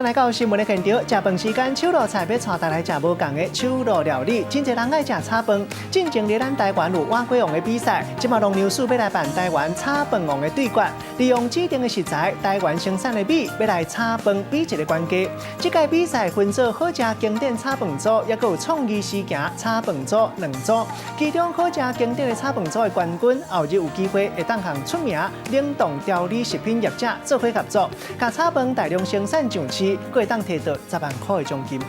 來到新聞的現場，食飯時間，手路菜欲帶大家來食無仝的手路料理。真濟人愛食炒飯，進前佇咱台灣有碗粿王的比賽，這馬農糧署欲來辦台灣炒飯王的對決，利用指定的食材，台灣生產的米，欲來炒飯比一个懸低。這屆比賽分做好食經典炒飯組，抑閣有創意時行炒飯組兩組。其中好食經典的炒飯組的冠軍，後日有機會會當和出名冷凍調理食品業者做伙合作，共炒飯大量生產上市，閣會當提到10萬箍的獎金。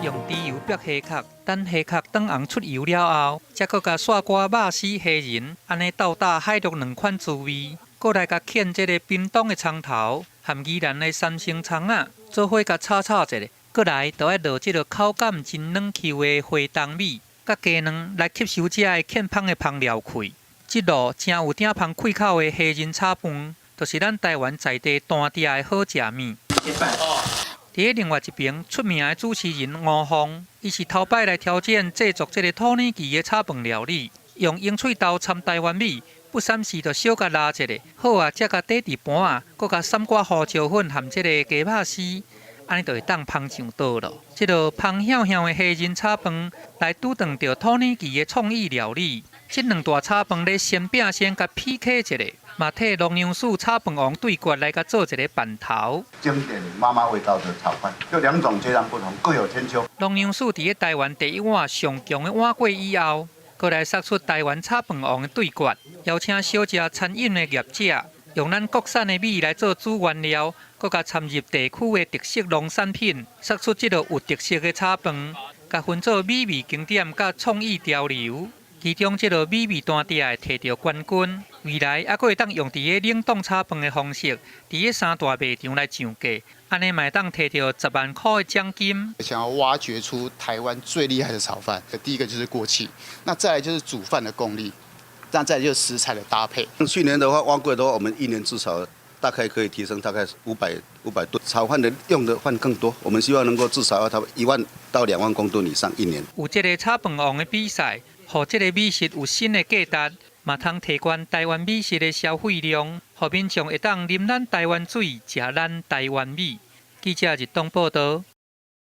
用豬油煸蝦殼，等蝦殼轉紅出油了後，才閣共涮鍋肉絲蝦仁，按呢鬥打海陸兩款滋味，閣來共芡這个屏東的蔥頭和宜蘭的三星蔥仔，做伙共炒炒一下，閣來就愛落這个口感真軟 Q 的花東米，佮雞卵來吸收這个芡芳的芳料氣。這路誠有鼎芳氣口的蝦仁炒飯，就是咱台灣在地單鼎的好食物。佇咧另外一爿出名的主持人吳鳳，伊是頭擺來挑戰製作這个土耳其的炒飯料理，用鷹喙豆摻台灣米，不三時就小共撈一下，好啊，才共底佇盤仔，閣共捎寡胡椒粉和這个雞肉絲，按呢就會當芳上桌囉。這个芳香香的蝦仁炒飯，來拄著著土耳其的創意料理，這兩大炒飯咧先拼先共 PK 一下，嘛替農糧署炒飯王對決來共做一个範頭。經典媽媽味道的炒飯，就兩種截然不同，各有千秋。農糧署佇咧台灣第一碗上強的碗粿以後，閣來殺出台灣炒飯王的對決，邀請小食餐飲的業者，用咱國產的米來做主原料，閣共摻入地區的特色農產品，殺出這个有特色的炒飯，共分做美味經典佮創意潮流。其中這个美味單鼎會提著冠軍，未來猶閣會當用佇咧冷凍炒飯的方式，佇咧三大賣場來上架，按呢嘛會當提著10萬箍的獎金。想要挖掘出台灣最厲害的炒飯，第一個就是鍋氣，那再來就是煮飯的功力，那再來就是食材的搭配。去年的話，碗粿的話，我們一年至少大概可以提升大概500噸，炒飯的用的飯更多，我們希望能夠至少要1萬到2萬公噸以上一年。有這个炒飯王的比賽，予這个美食有新的價值，嘛通提懸台灣美食的消費量，予民眾會當啉咱台灣水，食咱台灣米。記者日東報導。